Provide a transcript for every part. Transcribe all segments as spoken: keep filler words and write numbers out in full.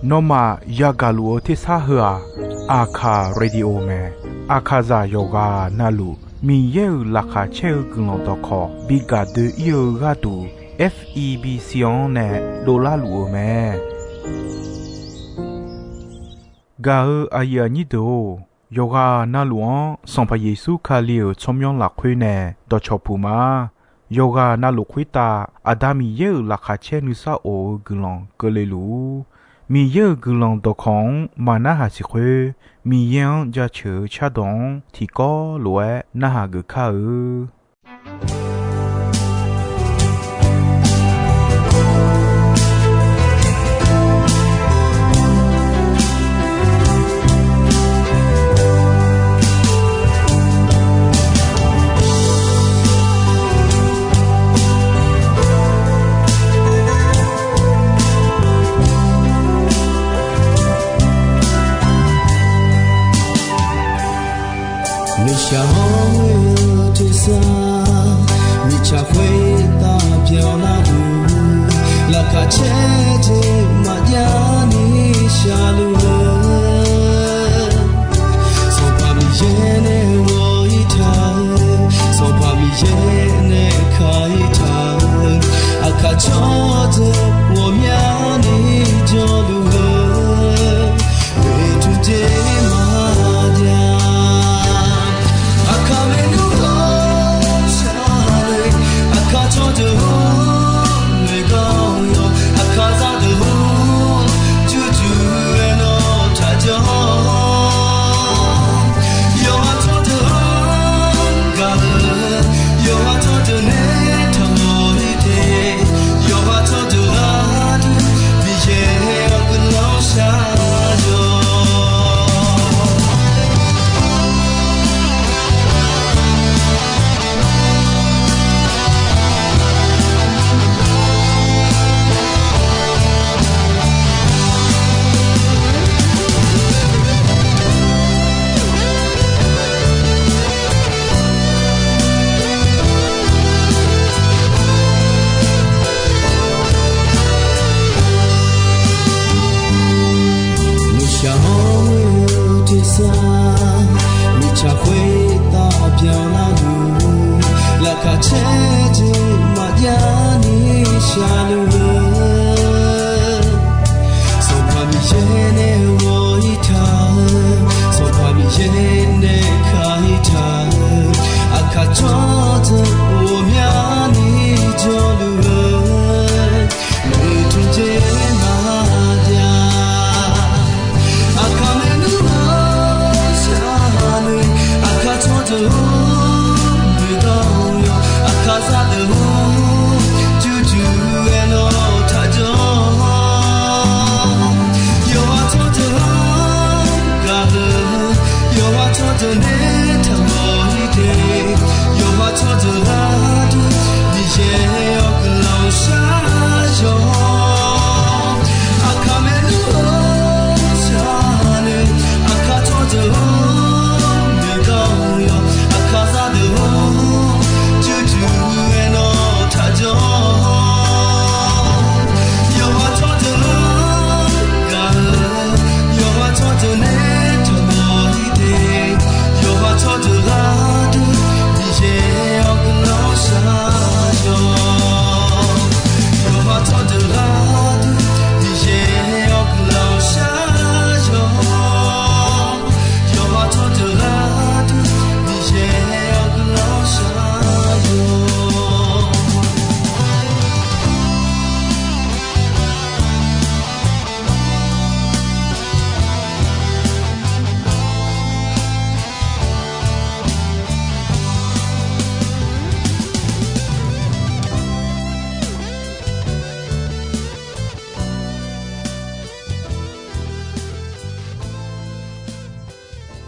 Nawmaf yagaq luf-eu tersar heu-aq, Aqkaq Radio mae. Aqkaqzaq yawqghaq navluf Miqyaer-euq laqkhaq caer-eu guiqlanq dawqkawq bi gaq doe-ir-eu gharduq, F E B C-anr nae dovlar luf-eu mae. Gaq-eu aqyuif aqnyir deuq-or, yawqghaq navluf-anr Sanqpaq Yeqsur Kali-euq tsawrmyanr lafkhoer nae dawqcawq puq ma. Yawqghaq navluf khoertav Aqda Miqyaer-euq laqkhaq caer nuisar of-eu guiqlanq keuvle luf-ur. Miqyaer-euq guiqlanq dawqkawq-anr maqnarhaq siq khoer, Miqyaer-anr jaceuq-eu cardawq-anr tiqkawv lof-aer narhaq geuf kar-eu. Nuishaq hawr-eu tersar, mirtsaq khoertav byanlar-eu, laqkhaq caer jeq maqjav ni shaqluf-eu, Sanqpaq Miqyaer nae ghawq-ir taq-eu, Sanqpaq Miqyaer nae ka-ir taq-eu, aqkaq tsawrdeuq ghawqmyani jawrluf-eu, oeqtmq jeq maqjav. Aqkaq maernmr dawq shar-eu, aqkaq tsawrdeuq-or, noeqgawr-awr, aqkaq zaqdeuq-or, jurjur-aer nawr taqjanr. Yawqha tsawrdeuq-anr gaq-eu, yawqha tsawrdeuq nae taqmawf-ir te. Yawqha tsawrdeuq gharduq Miqyaer-awr guiqlanq shar-awq. Nuishaq hawr-eu tersar, mirtsaq khoertav byanlar-eu, laqkhaq caer jeq maqjav ni shaqluf-eu, Sanqpaq Miqyaer nae ghawq-ir taq-eu, Sanqpaq Miqyaer nae ka-ir taq-eu, aqkaq tsawrdeuq ghawqmyani jawrluf-eu, oeqtmq jeq maqjav. Aqkaq maernmr dawq shar-eu, aqkaq tsawrdeuq-or, noeqgawr-awr, aqkaq zaqdeuq-or, jurjur-aer nawr taqjanr. Yawqha tsawrdeuq-anr gaq-eu, yawqha tsawrdeuq nae taqmawf-ir te. Yawqha tsawrdeuq gharduq Miqyaer-awr guiqlanq shar-awq. Aqkaq maernmr dawq shar-eu, aqkaq tsawrdeuq-or, noeqgawr-awr, aqkaq zaqdeuq-or, jurjur-aer nawr taqjanr. Yawqha tsawrdeuq-anr gaq-eu, yawqha tsawrdeuq nae taqmawf-ir te. Yawqha tsawrdeuq gharduq Miqyaer-awr guiqlanq shar-awq. Yawqha tsawrdeuq gharduq Miqyaer-awr guiqlanq shar-awq. Yawqha tsawrdeuq gharduq Miqyaer-awr guiqlanq shar-awq.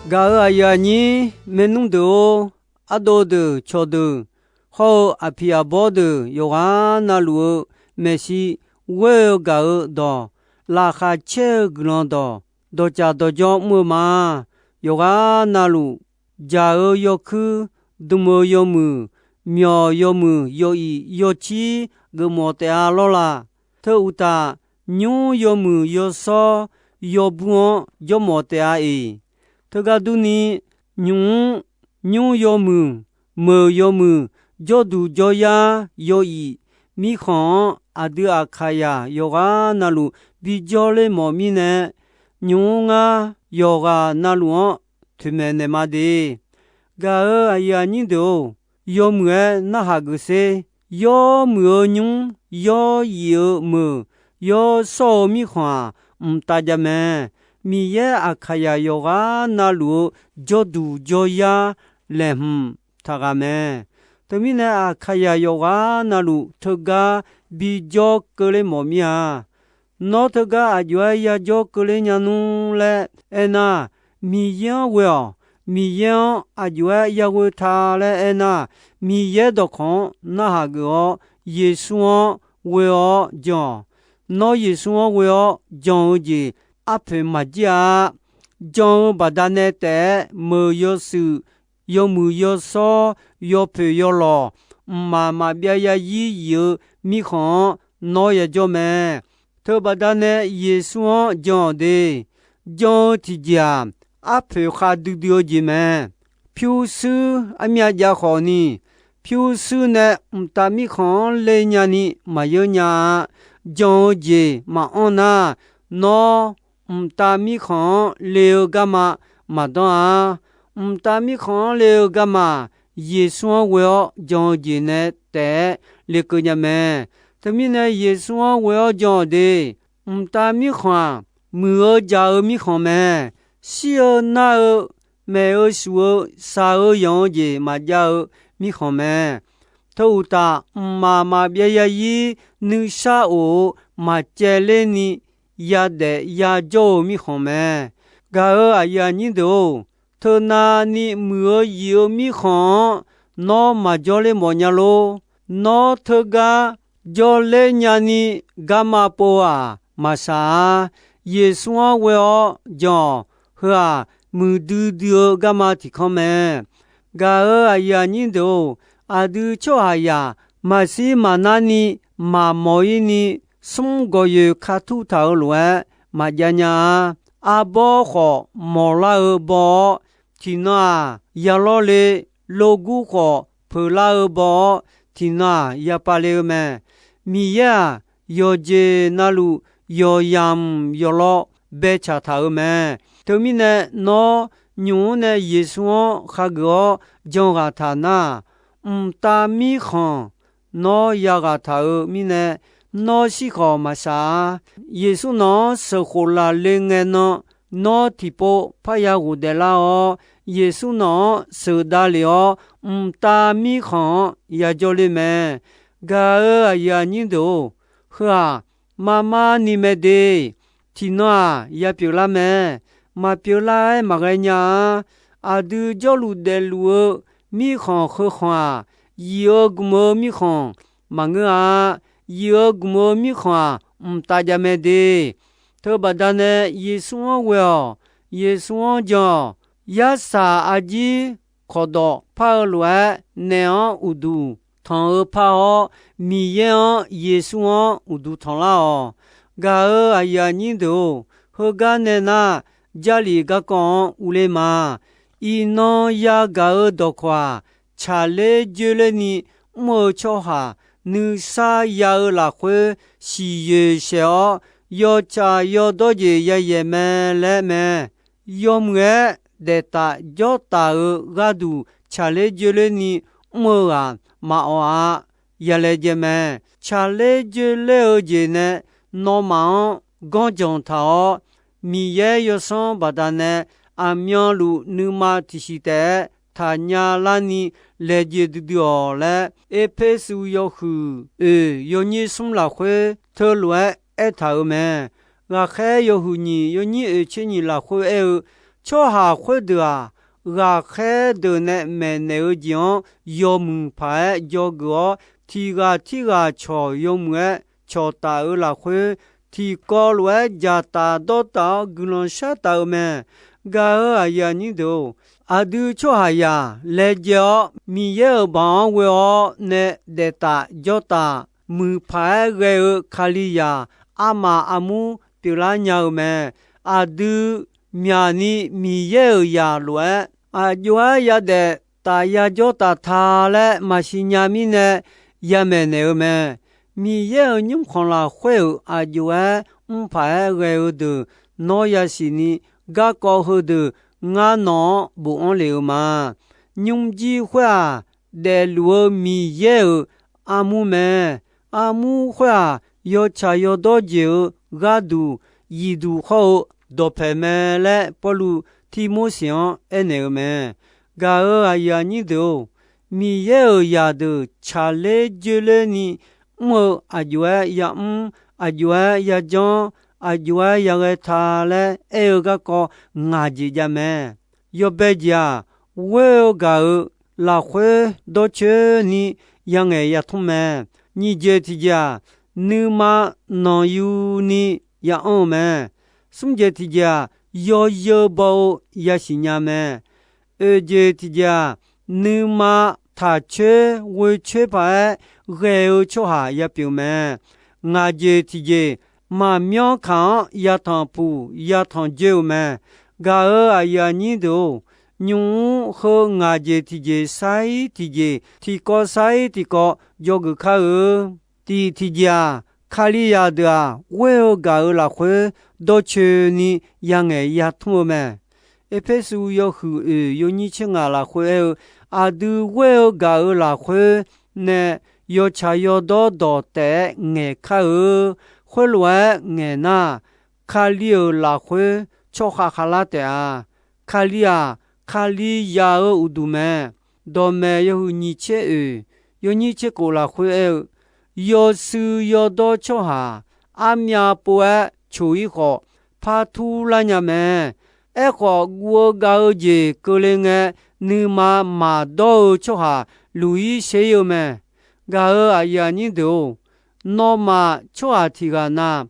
Gaq-eu aqyuif aqnyir maernmr deuq-or, ardov deuq cawqdeuq hawr-eu aqpiq aqbawr deuq yawqghaq navluf-eu maeqshi ghoer-eu gaq-eu dawq, laqkhaq caer-eu guiqlanq dawq, dawqcaf dawqjawr mr-eu ma. Yawqghaq navluf, jaq-eu yawkuir, dm-eu yawmuiq, myawq yawmuiq, yawq iq yawcir geufmawf taef-a lawr la. Teu uqtaf, nymr yawmuiq yawshawr yawbur-anr jawrmawf taef-a iq. Teugar durni, nymq-mr nymr yawmuiq, meuq yawmuiq, jawrduq jawryar yaw-iq mirkhanq-anr aqdui Aqkaqyaq yawqghaq navluf bijawr ler mawf mirnae, nymq-mr ngar yawqghaq navluf-anr toeqmaeq naeq ma de. Gaq-euq aqyuif aqnyir deuq-or, yawmuiq-aer narhaq geuf sher. Yawmuiq-eu nymr, yawr yif-eu meuq, yawshawr-eu mirkhanq-aq, mqtav jav mae. Miqyaer Aqkaqyaq yawqghaq navluf-eu jawrduq jawryar laeqhmq taqghaq mae. Teumirnae, Aqkaqyaq yawqghaq navluf teugar bijawr keuvler mawf mir-a. Nawr teugar aqjox-aer yajawr keuvler nya nmr laer aernar, Miqyaer-anr ghoe-awq. Miqyaer-anr aqjox-aer yaghoe ta laer aernar, Miqyaer dawqkawq-anr narhaq geuf-awr, Yeqsur-anr ghoe-awr jan-awq. Nawr Yeqsur-anr ghoe-awr jan-eu jeq arpoeq maqjir-a. Jan-eu baqdanae taef-aer meuq yawshuif, yawmuiq yawshawr, yawpoeq yawlawq, mqmaq maqbyav yazir yif-eu mirkhanq-anr nawr yajawr mae. Teubaqda nae Yeqsur-anr jan-awq de. Jan-eu tiqjeq-aq, arpoeq khav duidui-eu jeq mae. Pyurshuir armyav jav khawfni, pyurshuir nae mqtav mirkhanq-anr le nyani maqyeur nya-a. Jan-eu jeq maqanr nar, nawr mqtav mirkhanq-anr le-eu garma maqdanr-a. Mqtav mirkhanq-anr le-eu garma, Yeqsur-anr ghoe-awr jan-eu jeq nae taef-aer lekeuv nya mae. Teumirnae Yeqsur-anr ghoe-awr jan-awq de. Mqtav mirkhanq-aq, muiq-eu jaq-eu mirkhanq mae. Shir-eu nar-eu, maef-eu shuf-eu, shaq-eu yanq-eu jeq maqjav-eu mirkhanq mae. Teu uqtaf, mqmaq maqbyav yazir nuisar of-eu maqcaevler ni yadaef yajawr-eu mirkhanq mae. Gaq-euq aqyuif aqnyir deuq-or, teunavni muiq-eu yif-eu mirkhanq-anr nawr maqjawr ler mawf nya lor. Nawr teugar jawrler nyani garma pov-aq maqshaq-a. Yeqsur-anr ghoe-awr jan-awq. Heu-aq, muiqdui dui-eu garma tiqkanr mae. Gaq-euq aqyuif aqnyir deuq-or, aqdui tsawrhaqzaq maqshir maqnarni maqmawq-ir ni, smr gawqyoeq ka tur taq-eu lof-aer maqjav nya-a. Arbawr khawf mawqlar-eu baw-awr, tiqnan-aq yalawr le. Logur khawf peuqlar-eu baw-awr, tiqnan-aq yapav le-eu mae. Miqyaer-aq, yawqjeq navluf yawqyamq yawqlawr baetsaq taq-euq mae. Teumirnae nawr nymq-mr nae Yeqsur-anr khageuf-awr jan ghaq taq nar, mqtav mirkhanq nawr yaghaq taq-euq mirnae, nawr shir khawf maqshaq-a. Yeqsur nawq-anr sheuqkhof laf le ngae nan, nawr tiqpov parya ghofdaef lar-awr, Yeqsur nawq-anr sheuqdav lef-awr, mqtav mirkhanq-anr yajawr ler mae. Gaq-euq aqyuif aqnyir deuq-or, heu-aq, marmar ni mae de. Tiqnan-aq, ya pyeuflar mae. Maqpyeuf lar-aer maqghae nya-a. Aqdui jawrluf daefluf-eu mirkhanq heu khanq-aq, yif-eu gmq-eu mirkhanq maqngeur-a. Yif-eu gmq-eu mirkhanq-aq, mqtav jav mae de. Teubaqda nae Yeqsur-anr ghoe-awq. Yeqsur-anr jan-awq. Yarsaq arjir kawqdawq par-eu lof-aer, naeq-anr uqduq tanq-eu par-awr, Miqyaer-anr, Yeqsur-anr uqduq tanqlar-awq. Gaq-euq aqyuif aqnyir deuq-or, heugar nae nar, Jarlif garkawv-anr urler ma. Iqnan yagaq-eu dawqkawq-aq, tsaqler joerlerni mr-eu tsawrhaq nuisar ya-eu lafkhoer siqyoeq shaeq-awr, yawtsaq yawdawr jeq yayaeq mae laer mae. Yawmuiq-aer daeftaf jawrtaf-eu gharduq tsaqler joerlerni mr-eu ghaq maqawq-a. Yalaejae mae. Tsaqler joerler-eu jeq nae nawmaf-anr ganrjanq taq-awr, Miqyaer yawsanr baqdanae aqmyanluf nuima tiqsiq taef-aer taqnya larni laejae duidui-awq laer, Erpersu yawhuiq oeq yawnyir smr lafkhoer teulof-aer aertaq-euq mae. Ghaqkhaer yawhuiq nyiq yawnyir oeq tser nyiq lafkhoer aer-eu, tsawrhaq khoerdeuq-aq, ghaqkhaer deuq nae maeqnaeq-eu jeq-anr yawmuiq paq-aer dzawgeuf-awr, tiq ghaq tirghaq cawq yawmuiq-aer cawqtaf-eu lafkhoer, tiqkawv lof-aer dzaqtaf dawrtaf-awr guiqlanq shartaf-eu mae. Gaq-euq aqyuif aqnyir deuq-or, aqdui tsawrhaqzaq laejae-awr Miqyaer-euq baoq-anr ghoe-awr nae daeftaf jawrtaf muiqpaq-aer ghae-eu Kalizaq armaf armur pyeuflar nya-eu mae. Aqdui myaqni Miqyaer-euq zaq lof-aer, aqjox-aer yadaef taf yajawr taf ta laer maqsiq nya mirnae yamaeq naeq-eu mae. Miqyaer-euq nymrkhanq lafkhoer-euq aqjox-aer mrpaq-aer ghae-eu deuq nawr yasiq ni, garkawv heudeuq ngar nawq-anr bofanr lef-eu ma. Nymrjir khoer-aq, daefluf-eu Miqyaer-euq armur mae. Armur khoer-aq, yawtsaq yawdawr jeq-eu gharduq zifduq hawr-eu dawqpaeq mae laer Pawrluv Tirmorseq-anr aernaeq-eu mae. Gaq-euq aqyuif aqnyir deuq-or, Miqyaer-euq zaqdeuq tsaqler joerler ni mr-eu aqjox-aer yamr, aqjox-aer yajanr, aqjox-aer yaghae ta laer aer-eu garkawv ngaq jeq jav mae. Yawbae jeq-aq, ghoer-eu gaq-euq lafkhoer dawrcoeni yangaeq yatmr mae. Nyiq jeq tiqjeq-aq, nuima nanqyuni ya'anr-eu mae. Smr jeq tiqjeq-aq, yawzeu baw-eu yasiq nya mae. Oeq jeq tiqjeq-aq, nuima taqcoer ghoecoer paq-aer ghae-eu tsawrhaq yapyeuf mae. Ngaq jeq tiqjeq, maqmyanr kaq-anr yatanq puq yatanq joer-eu mae. Gaq-euq aqyuif aqnyir deuq-or, nymq-mr heu ngaq jeq tiqjeq sar-ir tiqjeq, tiqkawv sar-ir tiqkawv dzawgeuf kar-eu. Tiq tiqjeq-aq, Kalizaq deuq-aq, ghoer-eu gaq-euq lafkhoer dawrcoeni yangaeq yatmr-eu mae. Erpersu yawhuiq oeq yawnyir tser ngaq lafkhoer aer-eu, aqdui ghoer-eu gaq-euq lafkhoer nae yawtsaq yawdawr dawq taef-aer ngaeq kar-eu. Khoerlof-aer ngaeq nar, Kali-euq lafkhoer tsawrkhav khavlar taef-a. Kali-aq, Kalizaq-eu uqduq mae. Dawqmaeq yawhuiq nyiq tser oeq yawnyir tser kof lafkhoer aer-eu, yawshuif yawdawr tsawrhaq armyav pov-aer coq-ir khawf, par turlar nya mae. Aerkhawf, guv-eu gav-eu jeq keuvle ngae, nuima maqdawr-eu tsawrhaq luq-ir ser-ir-eu mae. Gaq-euq aqyuif aqnyir deuq-or, nawmaf tsawrhaq tiq ghaq na,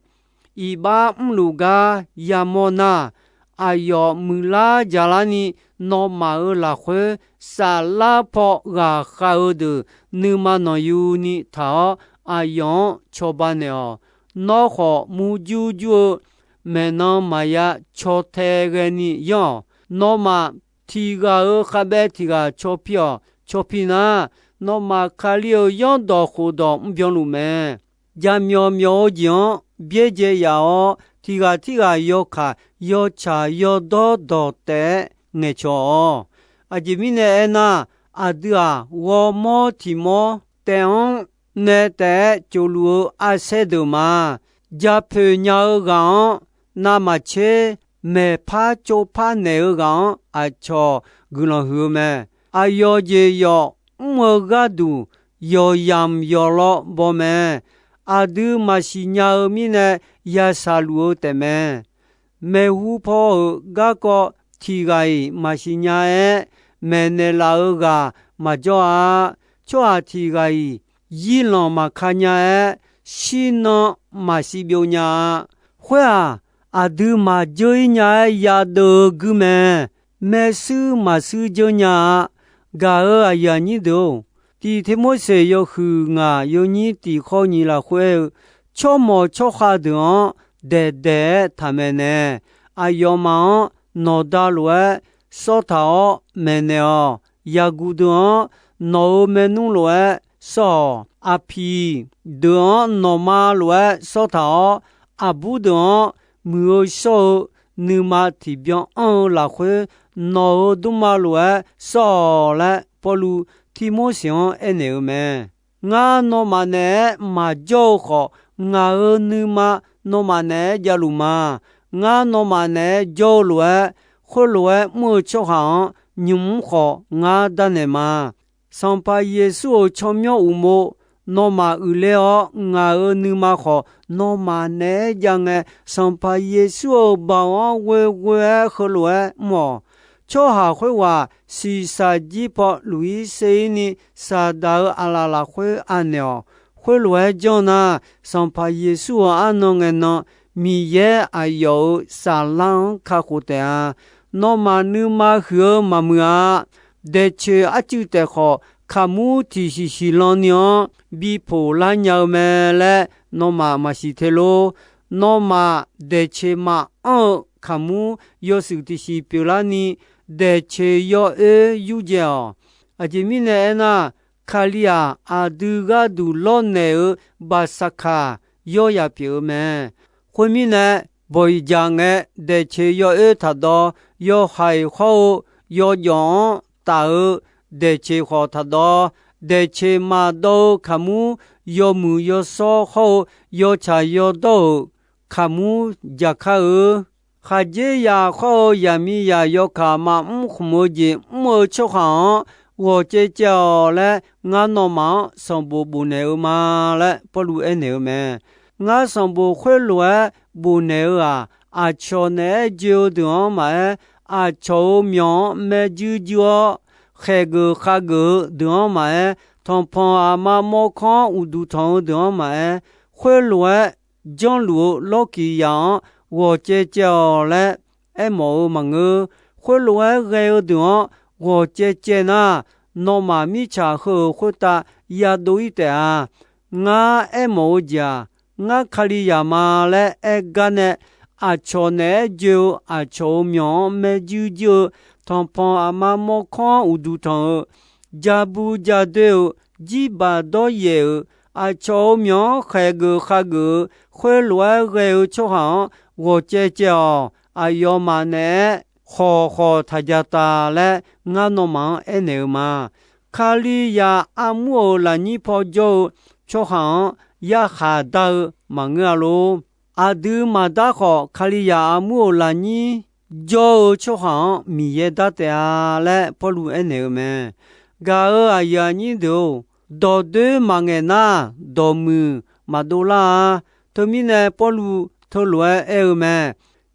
iqbax mrluf gar yamawr nar, aqyawf muiqlar jaqlar ni, nawmaf-euq lafkhoer saflar paw ghaqkhav-eu deuq nuima nanqyuni taq-awr, aqyawf-anr cawba naeq-awq. Nawr khawf, murjur jur-eu maeqnan maqya caw tae ghae ni yanr-awq. Nawmaf tiq ghaq-euq khavbaev tiq ghaq caw pi-awq. Caw pi nar, nawmaf Kali-euq zanrdawq khofdawq mrbyan luf mae. Jaqmyawf myawf-eu jeq-anr byaerdzae yaf-awr, tiq ghaq tirghaq yawkaq yawtsaq yawdawr dawq taef-aer ngaeqcawq-awq. Aqjeq mirnae aernar, aqdui-aq, ghawrmawr tiq mawr taef-anr nae taef-aer cofluf-eu arsaer deuq ma. Japoeq nya-eu ghaq-anr navmaqtser maeqpar tsovpar naeq-eu ghaq-anr aqcawq guiqlanq huiq-eu mae. Aqyawf jeq yawf mr-eu gharduq yawqyamq yawqlaw baw mae. Aqdui maqsiq nya-eu mirnae yashaq luf-eu taefmae. Maeqhu paw-euq garkawv tiq ghaq-iq maqsiq nya-aer, maeqnaeq laf-eu ghaq maqjawr-a. Tsawrhaq tiq ghaq-iq zirlanq maqka nya-aer, shirnan maqsiq byov nya-a. Khoer-aq, aqdui maqjeur-ir nya-aer yadeuv-eu guir mae. Maershuir maqshuir jeur nya-a. Gaq-euq aqyuif aqnyir deuq-or, tiq Tirmorseq yawhuiq ngaq yawnyir tiq khawr nyiq lafkhoer aer-eu, tsawrmawq tsawrkhav deuq-anr daeqdaeq-aer taqmaeq naeq. Aqyawfmaf-anr nawqda lof-aer sawr taq-awr maeqnaeq-awq. Yaqguq deuq-anr nawq-euq maernmr lof-aer sawr-awq. Aqpiq deuq-anr nawqma lof-aer sawr taq-awr, aqbur deuq-anr muiq-eu shawr-eu nuima tiqbyan anr-eu lafkhoer, nawq-euq dmrma lof-aer sawr-awq laer, Pawrluv Tirmorseq-anr aernaeq-eu mae. Ngar nawmaf naeq-aer maqjawr-eu khawf, ngaq-euq nuima nawmaf naeq-aer javluf ma. Ngar nawmaf naeq-aer jawr-eu lof-aer, khoerlof-aer mr-eu tsawrhaq-anr nymq-mr khawf ngar darnaeq ma. Sanqpaq Yeqsur-euq tsawrmyanr uqmov nawmaf uiqler-awr, ngaq-euq nuima khawf nawmaf naeq-aer jav ngae, Sanqpaq Yeqsur-euq baoq-anr ghoeghoe-aer heulof-aer mr-awq. Tsawrhaq khoerghaq shiqshaq jir paw luf-ir ser-ir ni, Saqdaq-euq aqlaf lafkhoer anaeq-awq. Khoerlof-aer janr nar, Sanqpaq Yeqsur-euq arnan ngae nan, Miqyaer aqyawf-euq saflar-anr kakhof taef-a. Nawmaf nuima huiq-eu maqmuiq-a. Daeqcoeq arcuiv taef khawf, kaqmur tiqshiq shiq lan ni-anr bi poq lar nya-eu mae laer nawmaf maqsiq te lor. Nawmaf daeqceq maqanr-eu kaqmur yawshuif tiqsiq pyeuflarni, daeqceq yawoer yurdzae-awq. Aqjeq mirnae aernar, Kali-aq, aqdui gharduq lawrnaeq-eu baqsaqkaq yawr yaf pyeuf-eu mae. Khoermirnae, bawq-iq jaq ngae, daeqceq yawoer taqdawv, yawhaiq hawr-eu yawjawf-anr taf-eu daeqceq khawf taqdawv, daeqceq maqdawv-eu kaqmur yawmuiq yawshawr hawr-eu yawtsaq yawdawr-euq kaqmur jaqkar-eu, khaqdzerzaq khawr-eu zaqmiqzaq yawkaq maqmr khmq-eu jeq mr-eu tsawrhaq-anr ghawq caev caev-awq laer, ngar nawmaf-anr sanqbof bofnaeq-eu ma laer Pawrluv aernaeq-eu mae. Ngar sanqbof khoerlof-aer bofnaeq-eu-aq, aqcawq naeq-aer joe-eu deuq-anr maqaer, aqcawq-euq myawq-anr maerjuir juir-awr, khaeqgeuf khageuf-eu deuq-anr maqaer, tanqpanq aqma mawrkawr-anr uqduq tanq-eu deuq-anr maqaer, khoerlof-aer janrluf-eu lawrkiq yaf-anr ghawq caev caev-awq laer aermawf-eu maqngeur. Khoerlof-aer ghae-eu deuq-anr ghawq caev caev nar, nawmaf mirtsaq heu-euq khoertav yadov-ir taef-a. Ngar aermawf-eu jeq-aq, ngar Kalizaq ma laer aer gar nae, aqcawq naeq-aer joe-eu aqcawq-euq myawq-anr maerjuir juir-eu, tanqpanq aqma mawrkawr-anr uqduq tanq-eu, ja bu ja doer-eu, jirbaq dawryaef-euq, aqcawq-euq myawq-anr khaeqgeuf khageuf-eu, khoerlof-aer ghae-eu tsawrhaq-anr ghawq caev caev-awq. Aqyawfmaf naeq-aer khawq khawq taq ja tav laer ngar nawmaf-anr aernaeq-eu ma. Kalizaq armur-euq lafnyir paw jawr-eu tsawrhaq-anr yarkhaq dar-eu maqngeur-a lor. Aqdui maqdar khawf, Kalizaq armur-euq lafnyir jawr-eu tsawrhaq-anr Miqyaer dar taef-a laer Pawrluv aernaeq-eu mae. Gaq-euq aqyuif aqnyir deuq-or, dawqdoer maqngaeq nar, dawqmuiq maqdov lar-a. Teumirnae Pawrluv teulof-aer aer-eu mae.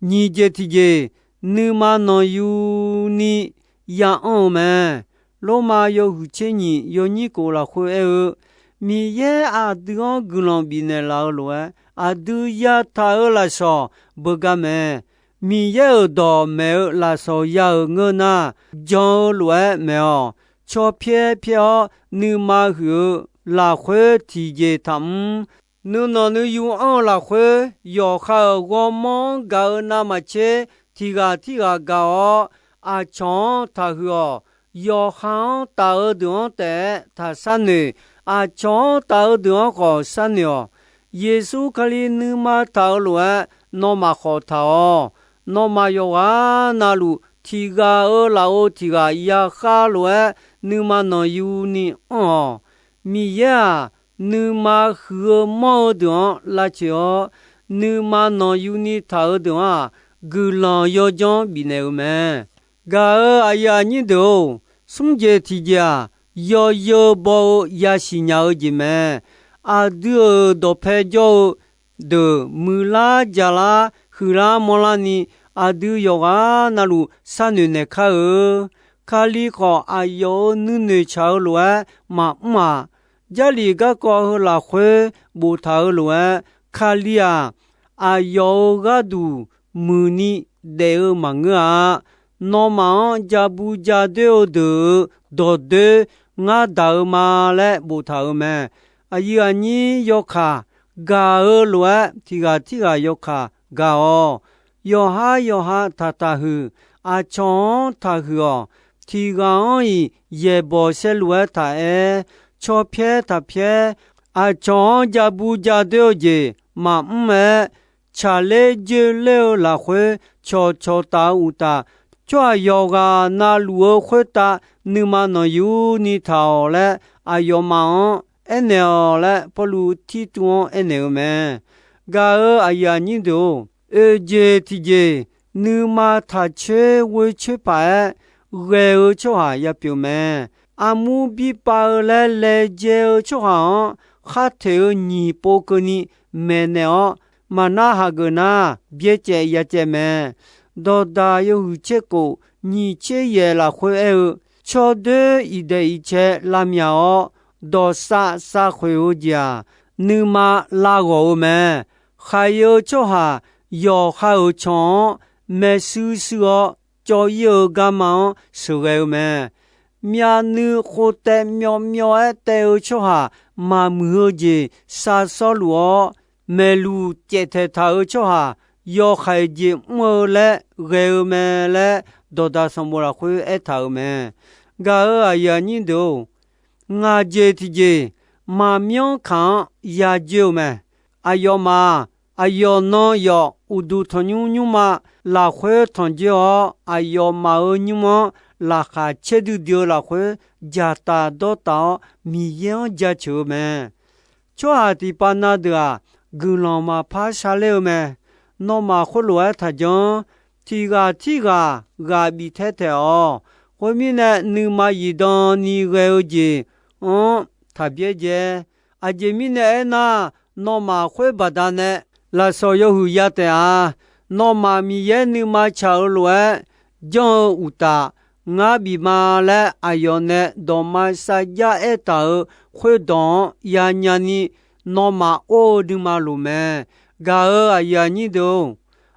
Nyiq jeq tiqjeq, nuima nanqyuni ya anr-eu mae. Lormav yawhuiq tser nyiq yawnyir kof lafkhoer aer-eu, Miqyaer aqdui-anr guiqlanq bifnaeq laf-eu lof-aer, aqdui yataq-euq lafsawq beugar mae. Miqyaer-euq dawq maeq-eu lafsawq ya-euq ngeur nar, jan-eu lof-aer maeq-awq. Caw pyaer pyaer-awr nuima huiq-eu lafkhoer tiqjeq taqmr. Nuinanq nuiyu anr-eu lafkhoer, yawqha-euq ghawrmawr-anr gaq-eu navmaqtser tiq ghaq tirghaq gaq-awr, aqcawq-anr taqhuiq-awq. Yawqha-anr taf-eu deuq-anr taef-aer taq sharnoeq. Aqcawq-anr taf-eu deuq-anr khawf sharnoeq-awq. Yeqsur Kali nuima taq-eu lof-aer nawmaf khawf taq-awq. Nawmaf yawqghaq navluf tiq ghaq-euq lafov tiq ghaq yakhar lof-aer nuima nanqyuni anr-awq. Miqyaer-aq, nuima huiq-eu manr-eu deuq-anr lavcoeq-awr, nuima nanqyuni taq-eu deuq-anr-aq, guiqlanq yawdzanr bifnaeq-eu mae. Gaq-euq aqyuif aqnyir deuq-or, smr jeq tiqjeq-aq, yawzeu baw-eu yasiq nya-eu jeq mae. Aqdui-euq dawqpae jawr-eu deuq muiqlar jaqlar huiqlar manrlarni, aqdui yawqghaq navluf sharnoeq naeq kar-eu. Kali khawf, aqyawf-euq nuinoeq tsaq-eu lof-aer maqmr-aq, Jarlif garkawv heu lafkhoer boftaq-eu lof-aer, Kali-aq, aqyawf-euq gharduq muiqni daef-eu maqngeur-a. Nawmaf-anr ja bu ja doer-eu deuq-euq dawqdoer ngar daq-eu ma laer boftaq-euq mae. Aqyuif aqnyir yawkaq gaq-eu lof-aer, tiq ghaq tirghaq yawkaq gaq-awq. Yawqhar yawqha taqtaq huiq. Aqcawq-anr taqhuiq-awq. Tiq ghaq-anr-iq yaeqbawq saerlu-aer taq aer, caw pyaer taq pyaer. Aqcawq-anr ja bu ja doer-eu jeq maqmr-aer, tsaqler joerler-eu lafkhoer cawqcawq taf-eu uqtaf, tsawrhaq yawqghaq navluf-eu khoertav nuima nanqyuni taq-awq laer, aqyawfmaf-anr aernaeq-awq laer, Pawrluv Tirtuv-anr aernaeq-eu mae. Gaq-euq aqyuif aqnyir deuq-or, oeq jeq tiqjeq, nuima taq coer ghoer coer paq-aer ghae-eu tsawrhaq yapyeuf mae. Armur birpav-eu laer laejae-eu tsawrhaq-anr, khar toeq-eu nyiq pov keuvni maeqnaeq-awr, maqnar hageuf nar, byaerdzaev yacaev mae. Dawqdaq yawhuiq tser kof nyiq tser yaeq lafkhoer aer-eu, tsawrdoer iqdaeq iqcae lavmyaq-awr, dawqsav sav khoeq-eu jeq-aq, nuima lav ghawq-eu mae. Khaq-eu tsawrhaq yawqha-euq canq-anr maershuir shuir-awr, cawv-ir-eu garma-anr sheuqghae-eu mae. Myavnuiv khof taev myawv myawv-aer taev-eu tsawrhaq maqmuiq-eu jeq sar sawrluf-awr, maeqluq caevtaeq taq-euq tsawrhaq yawkhaeq jeq mr-eu laer ghae-eu mae laer, dawqdaq sanqbof lafkhoer aertaq-euq mae. Gaq-euq aqyuif aqnyir deuq-or, ngaq jeq tiqjeq maqmyanr kaq-anr ya joer-eu mae. Aqyawfmaf-aq, aqyawf nan yawf uqduq tanqnymr nymrma lafkhoer tanqjoer-awr, aqyawfmaf-euq nymr-anr laqkhaq caerdui dui-eu lafkhoer dzaqtaf dawrtaf-awr, Miqyaer-anr jaceuq-eu mae. Tsawrhaq tiqpav na deuq-aq, guiqlanq maqpar sharler-eu mae. Nawmaf khoerlof-aer taqjanr. Tiq ghaq tirghaq ghaq bif taer taeq-awq. Khoermirnae, nuima zifdan ni ghae-eu jeq-anr taq byaerdzae. Aqjeq mirnae aernar, nawmaf khoer baqdanae lafsawq yawhuiq ya taef-a. Nawmaf Miqyaer nuima tsaq-eu lof-aer janr-eu uqtaf, ngar bif ma laer aqyawf nae dawqma sarjax aertaq-euq khoerdawq-anr yanya ni, nawmaf or-eu nuima loq mae. Gaq-euq aqyuif aqnyir deuq-or,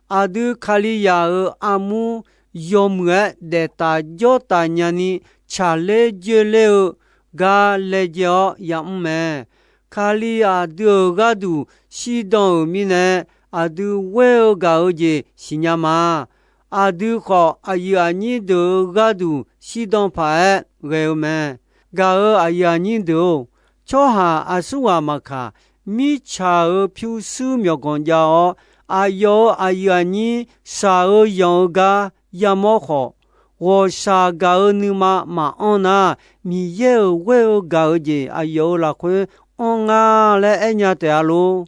aqdui Kalizaq-euq armur yawmuiq-aer daeftaf jawrtaf nyani tsaqler joerler-eu gar laejae-awr yamr mae. Kali aqdui-euq gharduq shirdan-euq mirnae, aqdui ghoer-eu gaq-eu jeq siqnya ma. Aqdui khawf, aqyuif aqnyir deuq-euq gharduq shirdan paq-aer ghae-eu mae. Gaq-euq aqyuif aqnyir deuq-or, tsawrhaq aqsurghaq maqkaq, mirtsaq-euq pyurshuir myawqganq jav-awr, aqyawf-euq aqyuif aqnyir shaq-eu yanq-eu gar yamawr khawf, ghawqshaq gaq-eu nuima maqanr nar, Miqyaer-euq ghoer-eu gaq-eu jeq aqyawf-euq lafkhoer anr nga laer aernya taef-a lor.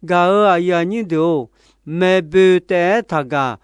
Gaq-euq aqyuif aqnyir deuq-or, maeqboeq taef-aer taqgaq,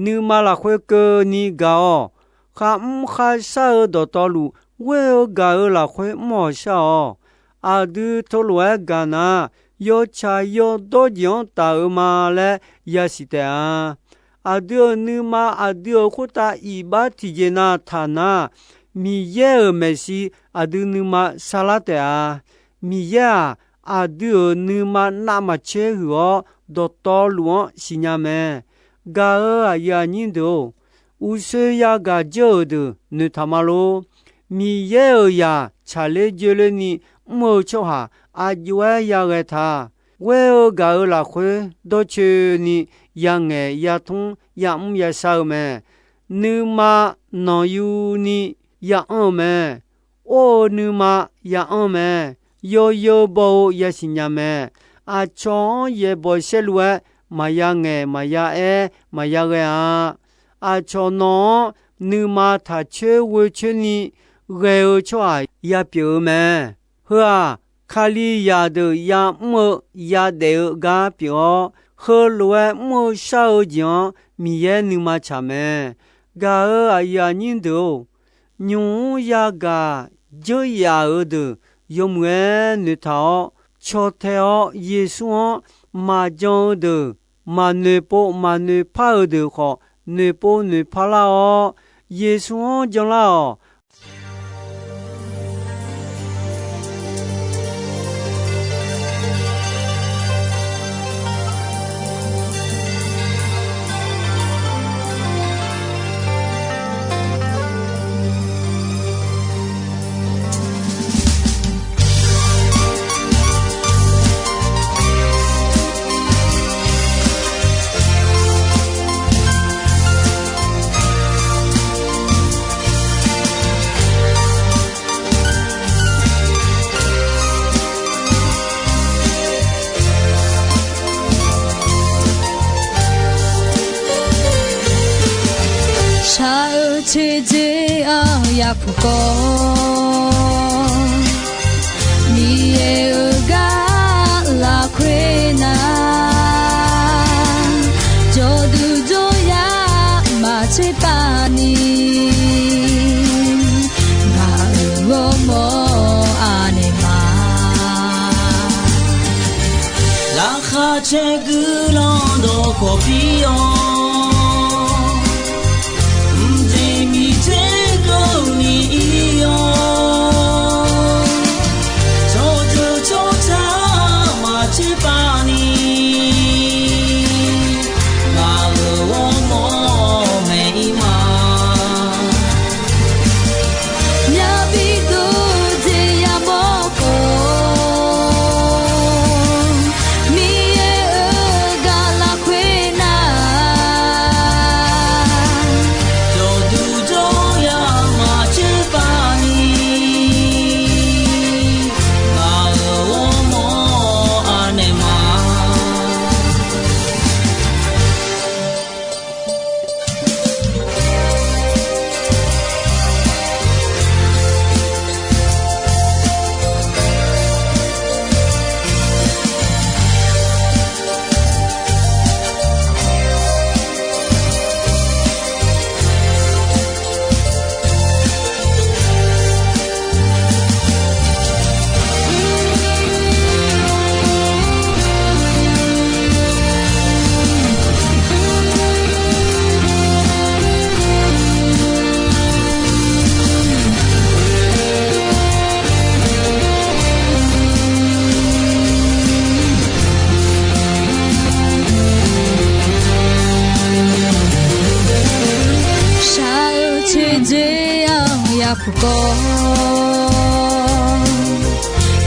nuima lafkhoer keuvni gaq-awq. Kharmr kharshar-eu dawqtawvluf, ghoer-eu gaq-eu lafkhoer mr-awq shar-awq. Aqdui teulof-aer gaq nar, yawtsaq yawdawr jeq-anr taf-eu ma laer yasiq taef-a. Aqdui-euq nuima aqdui-euq khoertav iqbax tiqjeq na taq nar, Miqyaer-euq maeqshi aqdui nuima sarlar taef-a. Miqyaer-aq, aqdui-euq nuima navmaqtser huiq-awr, dawqtawvluf-anr siqnya mae. Gaq-euq aqyuif aqnyir deuq-or, uqshoe yagaq dzeur-euq deuq noeqtaq ma lor. Miqyaer-euq zaq tsaqler joerlerni mr-eu tsawrhaq aqjox-aer yaghae ta. Ghoer-eu gaq-eu lafkhoer dawrcoeni yangaeq yatmr yamr yashar-eu mae. Nuima nanqyuni ya anr-eu mae. Or-eu nuima ya anr mae. Yawzeu baw-eu yasiq nya mae. Aqcawq-anr yaeqbawq saerlu-aer maqya ngaeq maqya aer maqya ghae-a. Aqcawq nawq-anr nuima taq coer ghoe coerni ghae-eu tsawrhaq yapyeuf-eu mae. Heu-aq, Kalizaq deuq yamr-eu yadaef-eu gar pyeuf-awr, heulof-aer mr-eu shar-eu jeq-anr Miqyaer nuima tsaq mae. Gaq-euq aqyuif aqnyir deuq-or, nymq-mr yagaq dzeur yaf-euq deuq yawmuiq-aer noeqtaq-awr, caw tae-awr Yeqsur-anr maqjan-eu deuq, maqnoeq pov maqnoeq par-euq deuq khawf, noeqpov noeqpar lar-awr, Yeqsur-anr janlar-awq. Shaq-eu teqdzer-aq yakuq kawv, Miqyaer-euq gar lafkhoer nar, jawrduq jawryar maqtser pav ni, ngaq-euq ghawrmawr aqnaeq ma. Laqkhaq caer guiqlanq dawqkawq pir-awr, mqjeq miqdzer keuvni ir-awr, tsawrjeuq tsawrca maqtser pav ni, ngaq-euq ghawrmawr maeq ir ma. Myavbi dov jeq yamawr khawf, Miqyaer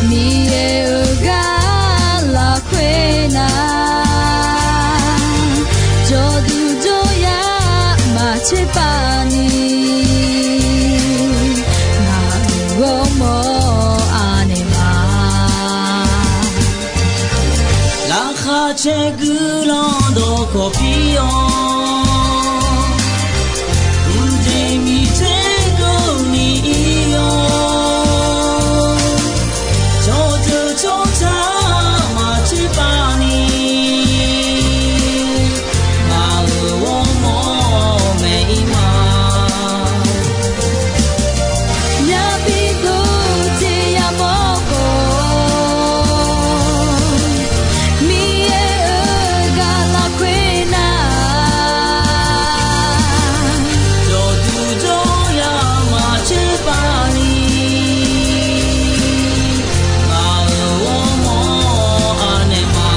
Miqyaer-euq gar lafkhoer nar, jawrduq jawryar maqtser pav ni, ngaq-euq ghawrmawr anaeq ma. Laqkhaq caer guiqlanq dawqkawq pir-awr, mqjeq miqter keuvni ir-awr, cawqdeuq cawqtsaq maqtser pav ni, ngaq-euq ghawrmawr maeq-ir ma. Yabi dov jeq yamawr khawf, Miqyaer-euq gar lafkhoer nar, jawrduq jawryar maqtser pav ni, ngaq-euq ghawrmawr anaeq ma.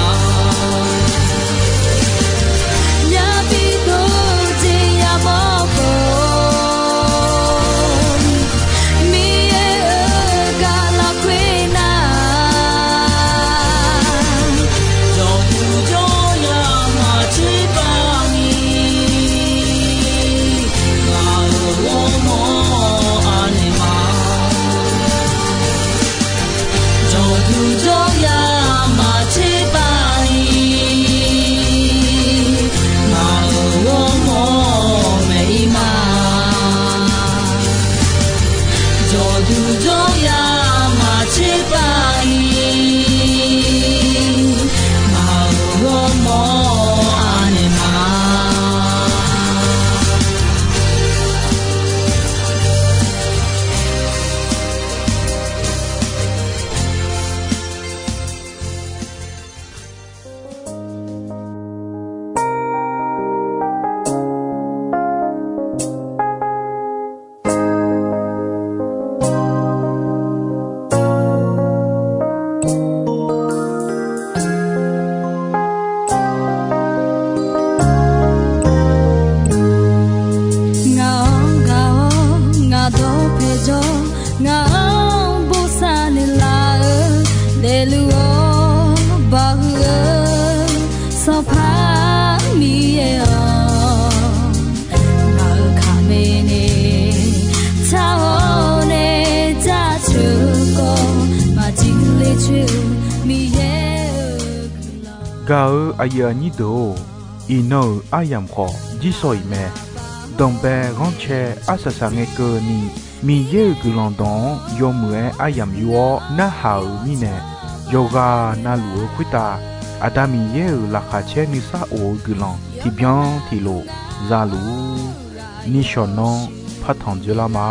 Yabi dov jeq yamawr khawf, Miqyaer-euq gar lafkhoer nar, jawrduq jawryar maqtser pav ni, ngaq-euq ghawrmawr anaeq ma. Jawrduq jawryar maqtser pav ni, ngaq-euq ghawrmawr maeq-ir ma. Jawrduq jawryar maqtser pav ni, ngaq-euq ghawrmawr anaeq ma. Ngaq-anr gaq-awr ngaq dawqpae jawr, ngaq-anr bosav naeqlaf-eu, daefluf-awr bawhuiq-eu Sanqpaq Miqyaer-awq, ngaq-euq kaqmae nae tsar-awr nae jaceuq-eu kawv, maqjir ler coer-eu Miqyaer-euq guiqlanq. Gaq-eu aqyuif aqnyir deuq-or, iqnan-euq aryamq khawf jir sawq-iq mae. Danqbae ghanrcae arsaq saq ngae keuvni, Miqyaer-euq guiqlanq dawq-anr yawmuiq-aer aryamq yur-awr narhaq-euq mirnae, yawqghaq navluf-eu khoertav Aqda Miqyaer-euq laqkhaq caer nuisar of-eu guiqlanq tiqbyan tiqlof za luf-ur. Nishawq nanr partanq dzoerlar ma.